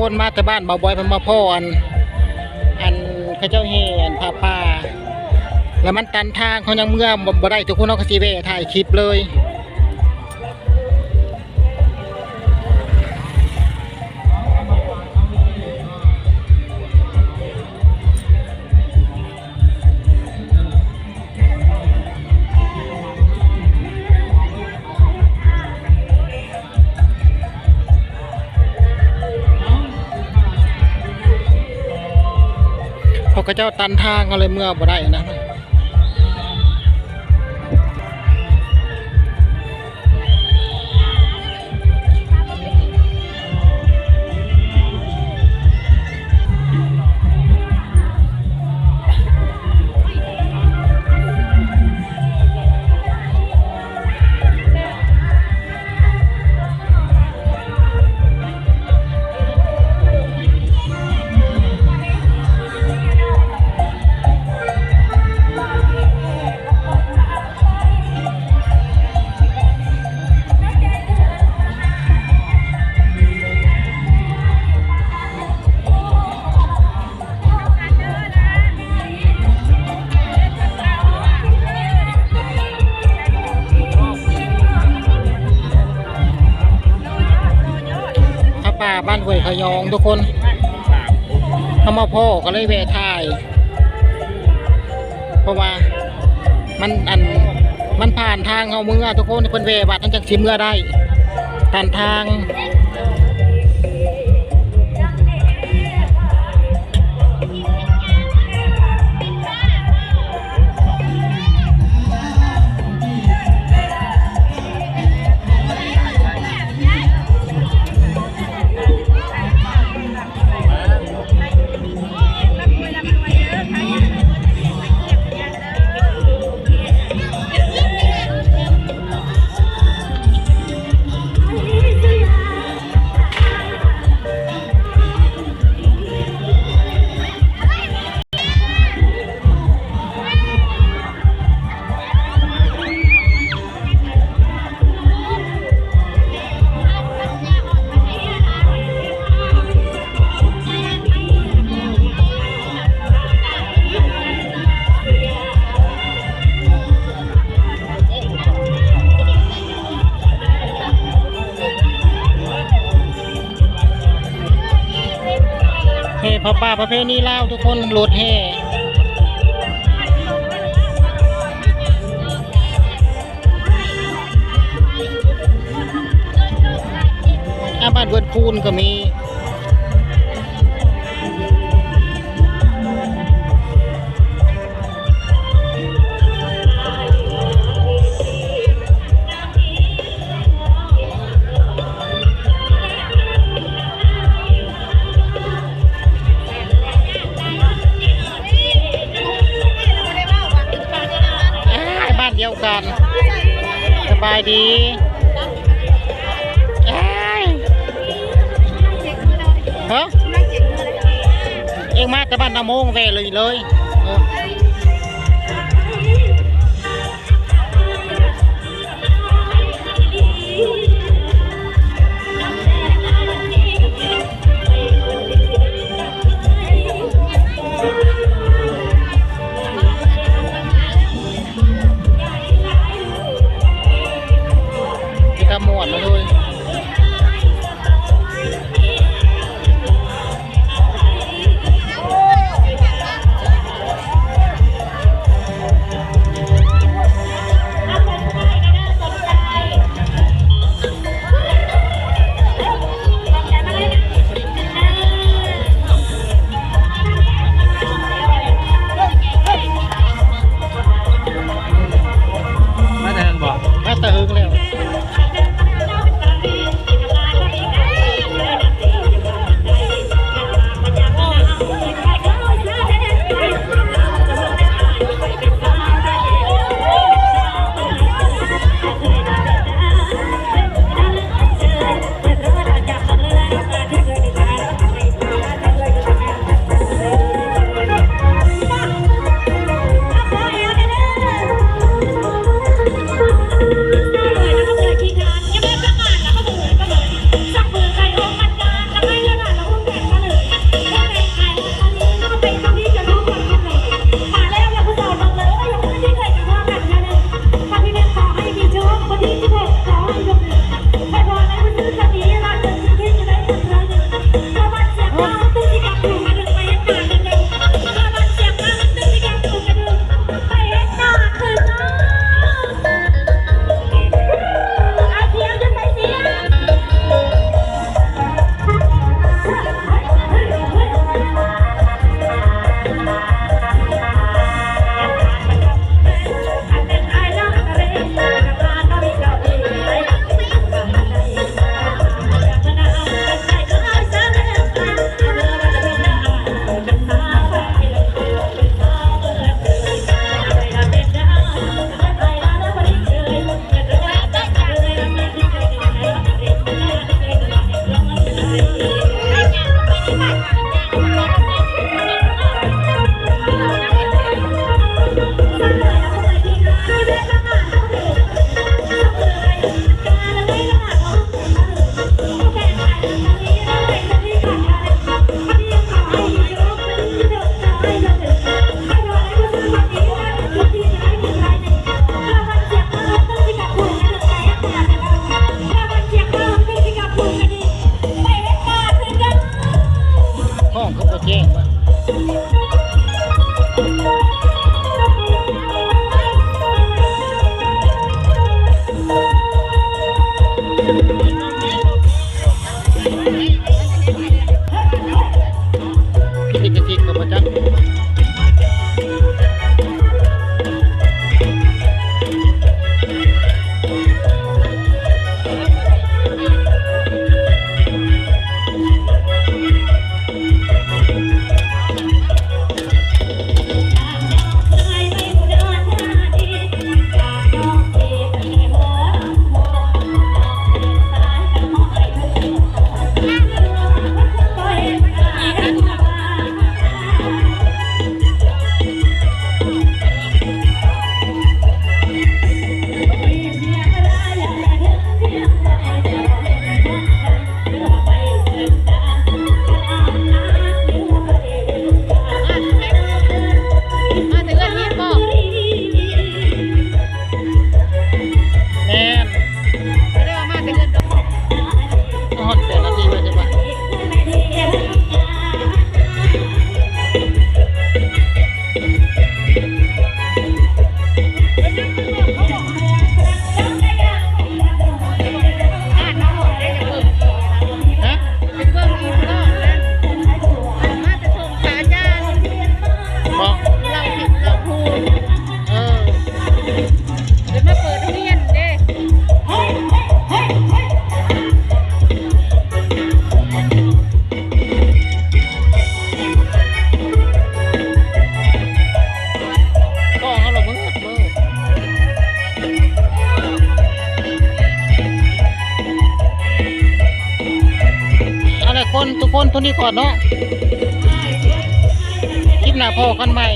ຄົນມາແຕ່ບ້ານບ່າວບອຍ ເພິ່ນມາພໍ້ອັນ ອັນເຂົາເຈົ້າແຫ່ອັນຜ້າປ່າ ແລ້ວມັນຕັນທາງ ເຮົາຍັງເມືອບໍ່ ບໍ່ໄດ້ ທຸກຄົນ. ເຮົາກໍຊິແວ່ຖ່າຍຄລິບເລີຍ. ເພາະເຂົາເຈົ້າຕັນທາງ ເຮົາເລີຍເມືອບໍ່ໄດ້ນະ. ຜ້າປ່າບ້ານຫ້ວຍຂະຍອງ ທຸກຄົນ ເຮົາມາພໍ້ກໍເລີຍແວ່ຖ່າຍ ເພາະວ່າມັນ ອັນ ມັນຜ່ານທາງເຮົາເມືອ ທຸກຄົນ. ເພິ່ນແວ່ວັດ ເຮົາຈັ່ງຊິເມືອໄດ້ ຕັນທາງ. ແຫ່ຜ້າປ່າປະເພນີລາວ ທຸກຄົນ ລົດແຫ່ ອ່າ ບ້ານເວີນຄູນກໍມີ. ອ້າຍ ບ້ານດຽວກັນ ສະບາຍດີ. ອ້າຍ ຮະ ເອງມາແຕ່ບ້ານນາໂມງ ແວ່ເລີຍ ເລີຍ ເອີ. ເປັນຕາມ່ວນເນາະເຮີ້ຍ. ບໍ່ຈັກ. ແມ່ນ ບໍ່ໄດ້ວ່າມາແຕ່ເຮືອນດອກ ຮອດແປດນາທີແລ້ວເດ້ບັດ. ຮະ? ໄປເບິ່ງຢູ່ລອບນັ້ນ ມາແຕ່ສົ່ງພະອາຈານ ບໍ່? ເລົ່າຜິດເລົ່າຖືກ ເອີ ເດີນມາເປີດໂຮງຮຽນເດ້. ກໍເຮົາລະເມີດເມີດ ເອົາລະຄົນ ທຸກຄົນເທົ່ານີ້ກ່ອນເນາະ ຄລິບໜ້າພໍ້ກັນໃໝ່.